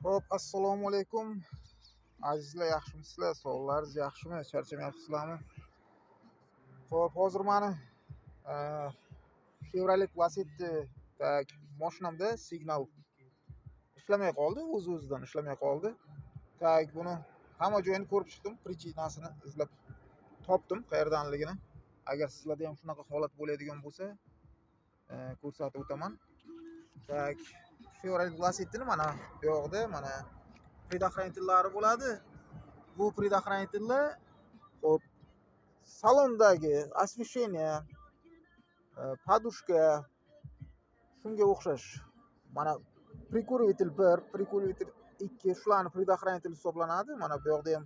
Xo'p, assalomu alaykum. Azizlar, yaxshimisizlar? Sog'liqlaringiz yaxshimi? Charchamayapsizlarmi? Xo'p, hozir mani Chevrolet Lacetti tak mashinamda signal ishlamay qoldi, o'z-o'zidan ishlamay qoldi. Tak buni hamma joyini ko'rib chiqdim, prichinasini izlab topdim, qayerdanligini. Agar sizlarda ham shunaqa holat bo'ladigan bo'lsa, ko'rsatib o'taman. Tak Chevrolet Lacettini mana bu yoqda mana предохранительlari bo'ladi. Bu предохранительlar xo'p salondagi освещение, подушка shunga o'xshash. Mana прикуриватель 1, прикуриватель 2 shularni предохранитель hisoblanadi. Mana bu yoqda ham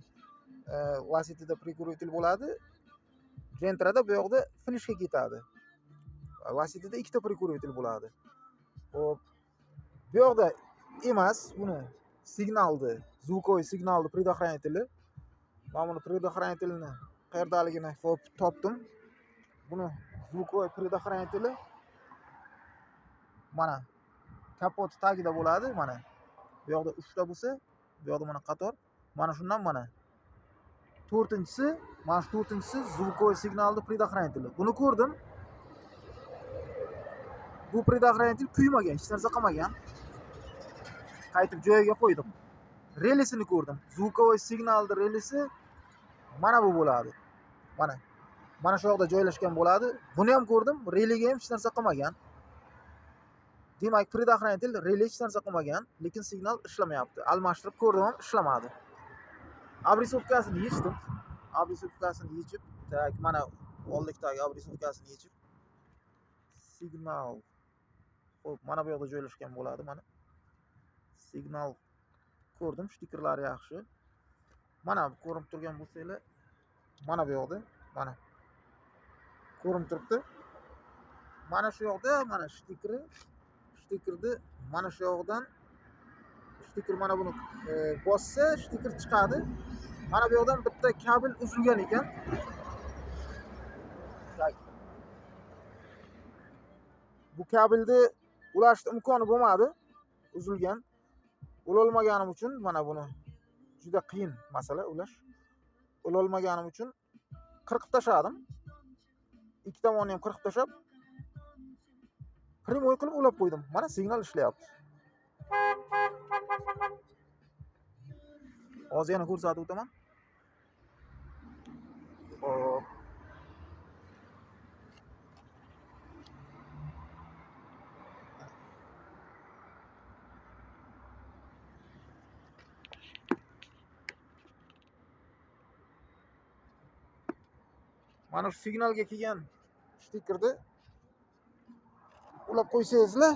Lacettida прикуриватель bo'ladi. Gentrada bu yoqda flishka ketadi. Lacettida ikkita прикуриватель bo'ladi. Xo'p, bu yoqda emas, buni signalni, звуковой signalni предохранители. Mana buni предохранителini qayerdaligini xo'p topdim. Buni звуковой предохранители mana kapot tagida bo'ladi, mana. Bu yoqda 3 ta bo'lsa, bu yoqda mana qator. Mana shundan mana to'rtinchisi, mana shu to'rtinchisi звуковой signalni предохранители. Buni ko'rdim. Bu предохранитель kuymagan, hech narsa qilmagan. Qaytib joyiga qo'ydim. Relisini ko'rdim. Звуковой signalni relisi mana bu bo'ladi. Mana. Mana shu yoqda joylashgan bo'ladi. Buni ham ko'rdim, religa ham hech narsa qilmagan. Demak, предохранитель reli hech narsa qilmagan, lekin signal ishlamayapti. Almashtirib ko'rdim ham, ishlamadi. Обрисовкасini yechdim. Обрисовкасini yechib, tak mana oldikdagi обрисовкасini yechib signal xo'p, mana bu yoqda joylashgan bo'ladi, mana. Signal ko'rdim, shtikerlari yaxshi. Mana ko'rinib turgan bo'lsanglar, mana bu yoqda, mana ko'rinib turibdi. Mana shu yoqda mana shtikeri, shtikerni mana shu yoqdan shtiker mana buni bossa shtiker chiqadi. Mana bu yoqdan bitta kabel uzilgan ekan. Tak. Bu kabelni ulashni imkoni bo'lmadi, uzilgan. Ulolmaganim uchun mana buni juda qiyin masala ulash. Ulolmaganim uchun qirqib tashladim. Ikki tomonni ham qirqib tashlab primoy qilib ulab qo'ydim. Mana signal ishlayapti. Hozir yana ko'rsatib o'taman. Xo'p. Mana shu signalga kelgan shtikerni ulab qo'ysangizlar,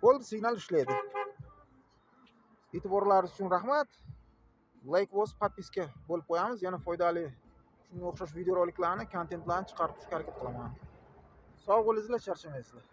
bo'ldi, signal ishlaydi. E'tiborlaringiz uchun rahmat. Like bosib, podpiska bo'lib qo'yamiz. Yana foydali shunga o'xshash videoroliklarni, kontentlarni chiqarib turishga harakat qilaman. Sog' bo'linglar, charchamaysizlar.